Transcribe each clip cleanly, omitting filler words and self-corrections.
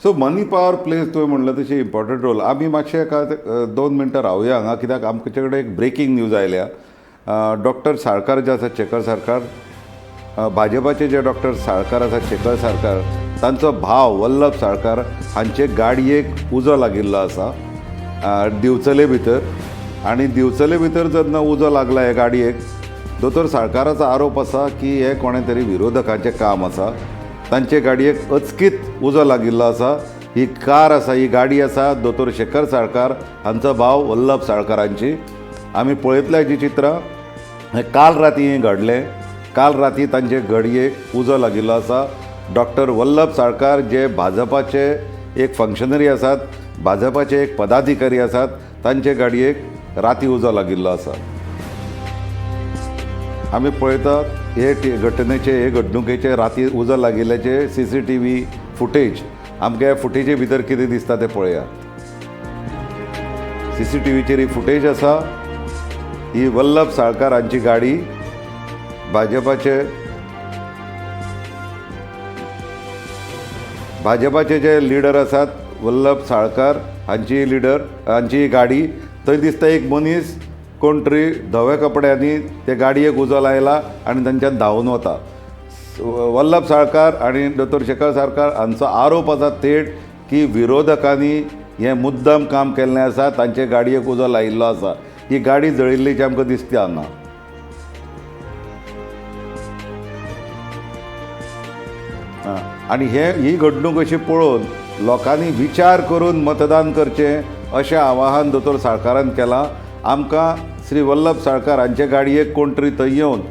So money power pledge तुवें म्हणलें तशें इम्पॉर्टंट रोल. आमी मातशें एका 2 मिनटां रावया हांगा, कित्याक आमचे कडेन एक ब्रेकींग न्यूज आयल्या. डॉक्टर साळकार जे आसा, शेखर साळकार, भाजपाचे जे डॉक्टर साळकार आसा, शेखर साळकार, तांचो भाव वल्लभ साळकार हांचे गाडयेक उजो लागिल्लो आसा दिवचले भितर. आनी दिवचले भितर जेन्ना उजो लागला हे गाडयेक, दोतोर साळकाराचो आरोप आसा की हे कोणें तरी विरोधकांचें काम आसा. तांचे गाडयेक अचकीत उजो लागिल्लो आसा. ही कार आसा, ही गाडी आसा दोतोर शेखर साळकार हांचो भाव वल्लभ साळकारांची. आमी पळयतले जी चित्रां, हें काल राती हें घडलें. काल राती तांचे गाडयेक उजो लागिल्लो आसा. डॉक्टर वल्लभ साळकार जे भाजपाचे एक फंक्शनरी आसात, भाजपाचे एक पदाधिकारी आसात, तांचे गाडयेक राती उजो लागिल्लो आसा. आमी पळयतात हे घटनेचे, हे घडणुकेचे राती उजो लागिल्ल्याचे CCTV footage. आमकां ह्या फुटेजे भितर कितें दिसता तें पळयात. CCTVचेर ही फुटेज आसा. ही वल्लभ साळकार हांची गाडी भाजपाचे जे लिडर आसात वल्लभ साळकार हांची लिडर हांची गाडी. थंय दिसता एक मनीस कोण तरी धव्या कपड्यांनी ते गाडयेक उजो लायला आनी तांच्यान धांवून वता. वल्लभ साळकार आनी दोतोर शेखर साळकार हांचो आरोप आसा थेट की विरोधकांनी हें मुद्दम काम केल्लें आसा, तांचे गाडयेक उजो लायिल्लो आसा. ही गाडी जळिल्लीची आमकां दिसता हांगा. आनी ही घडणूक अशी पळोवन लोकांनी विचार करून मतदान करचें अशें आवाहन दोतोर साळकारान केलां. आमकां श्री वल्लभ साळकार हांचे गाडयेक कोण तरी थंय येवन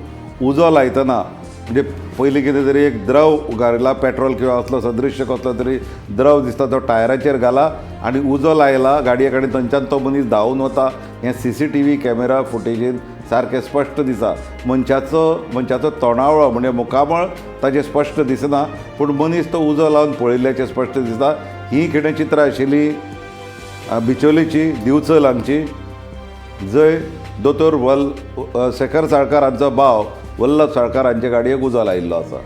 उजो लायतना, म्हणजे पयलीं कितें तरी एक द्रव घाला, पेट्रोल किंवा असलो सदृश्य कसलो तरी द्रव दिसता, तो टायराचेर घाला आनी उजो लायला गाडयेक आनी थंयच्यान तो मनीस धांवून वता. हें CCTV camera फुटेजीन सारकें स्पश्ट दिसा. मनशाचो तोंडावळो म्हणजे मुखामळ ताजें स्पश्ट दिसना, पूण मनीस तो उजो लावन पळयल्ल्याचें स्पश्ट दिसता. ही कितें चित्रां आशिल्लीं बिचोलीची, दिवचल हांगची, जंय दोतोर शेखर साळकार हांचो भाव वल्लभ साळकार हांचे गाडयेक उजो लायिल्लो आसा.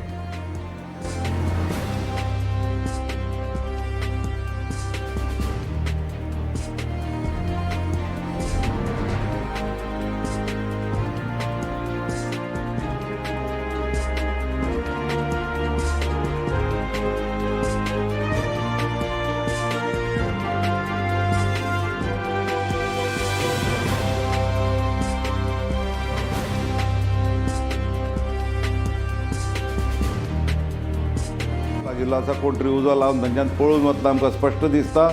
लागिल्लो आसा. कोण तरी उजो लावन थंयच्यान पळून वतना आमकां स्पश्ट दिसता.